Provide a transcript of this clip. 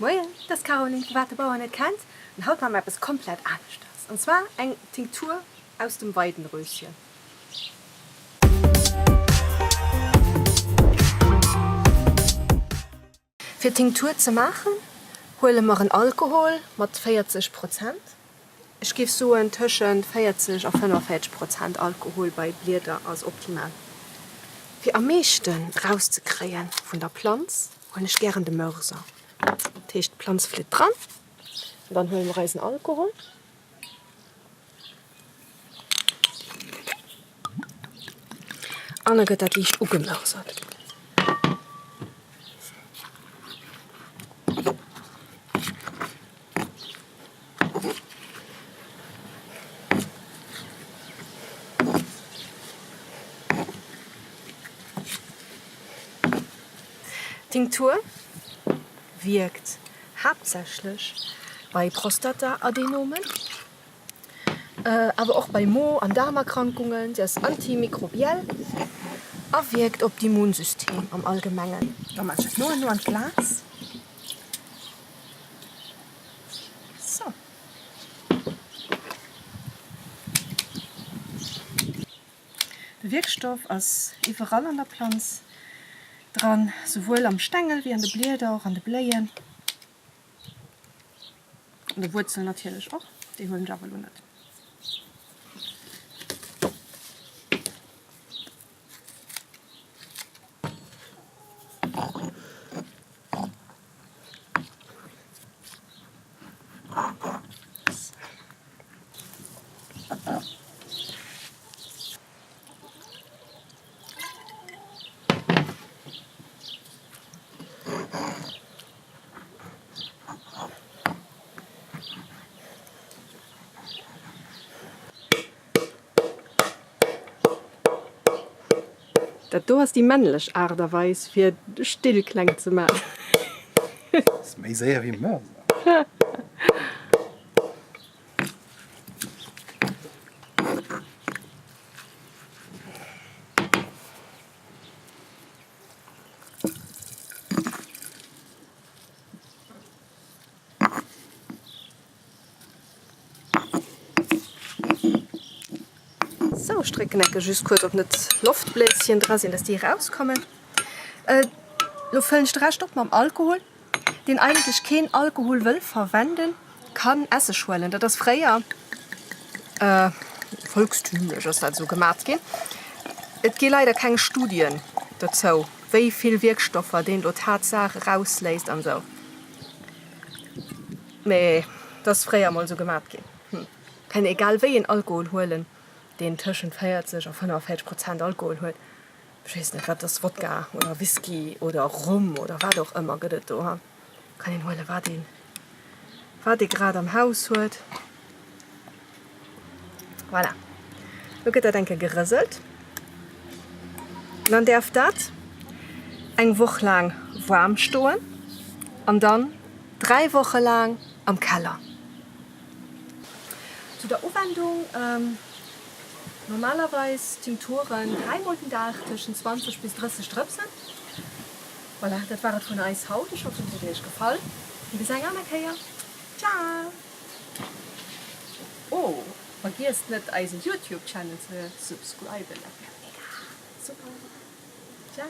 Moien, dat ass d'Caroline vu Wat de Bauer net kennt an haut maache mer eppes komplett aneschters an zwar eng Tinktur aus dem Weidenröschen. Fir d'Tinktur ze maachen, huele mer en Alkohol mat 40 Prozent. Ech géif soen tëschent 40 a 45 Prozent Alkohol bei Blieder ass optimal. Fir am meeschten erauszekréie vun der Planz huelen ech gären de Mörser. Dat heescht d'Planz flitt dran an dann huele mer eisen Alkohol. An da gëtt dat liicht ugemörsert. D'Tinktur wierkt haaptsächlech bei Prostata-Adenomen. Awer och bei Mo an Daarmerkrankungen. Si ass antimikrobiell a wierkt op d'Immunsystem am Allgemengen. Da maache ech dat no an no an d'Glas. Sou. De Wierkstoff ass iwwerall an der Planz dran, souwuel am Stängel wéi an de Blieder, och an de Bléien. An der Wuerzel natierlech och, déi huelen ech awer elo net. Dat do ass déi männlech Aart a Weis fir Still kleng ze man. Ass méi séier wéi Mörser. Sou, ech drécken enke just kuerz ob net Loftbläschen dra sinn, dass déi erauskommen. Lo fëllen ech de Rescht op mam Alkohol. Deen eigentlech keen Alkohol wëll verwenden, kann Esseg huelen. Dat ass fréier volkstümlech ass dat esou gemat ginn. Et gi leider keng Studien dozou, wéi vill Wierkstoffer deen do Tatsaach erausléisst an esou. Mee dat ass fréier emol esou gemat ginn. Kann een egal wéi een Alkohol huelen, deen tëschent 40 a 45 Prozent Alkohol huet. Ech weess net wat ass, Wodka oder Whisky oder Rum oder wat och ëmmer gëtt et do. Kann een huelen wat een wat ee grad am Haus huet. Voilà, lo gëtt dat eng Kéier gerëselt an dann däerf dat eng Woch laang waarm stoen an dann 3 Woche laang am Keller. Zu der Uwendung, Normalerweis Tinkturen 3 mol den Dag tëschent 20 bis 30 Drëpsen. Voilà, dat war et vun eis haut. Ech hoffen et huet iech gefall. Bis eng aner Kéier. Ciao! Oh, vergiesst net eisen Youtube Channel ze subscriben, dat wär mega super. Ciao!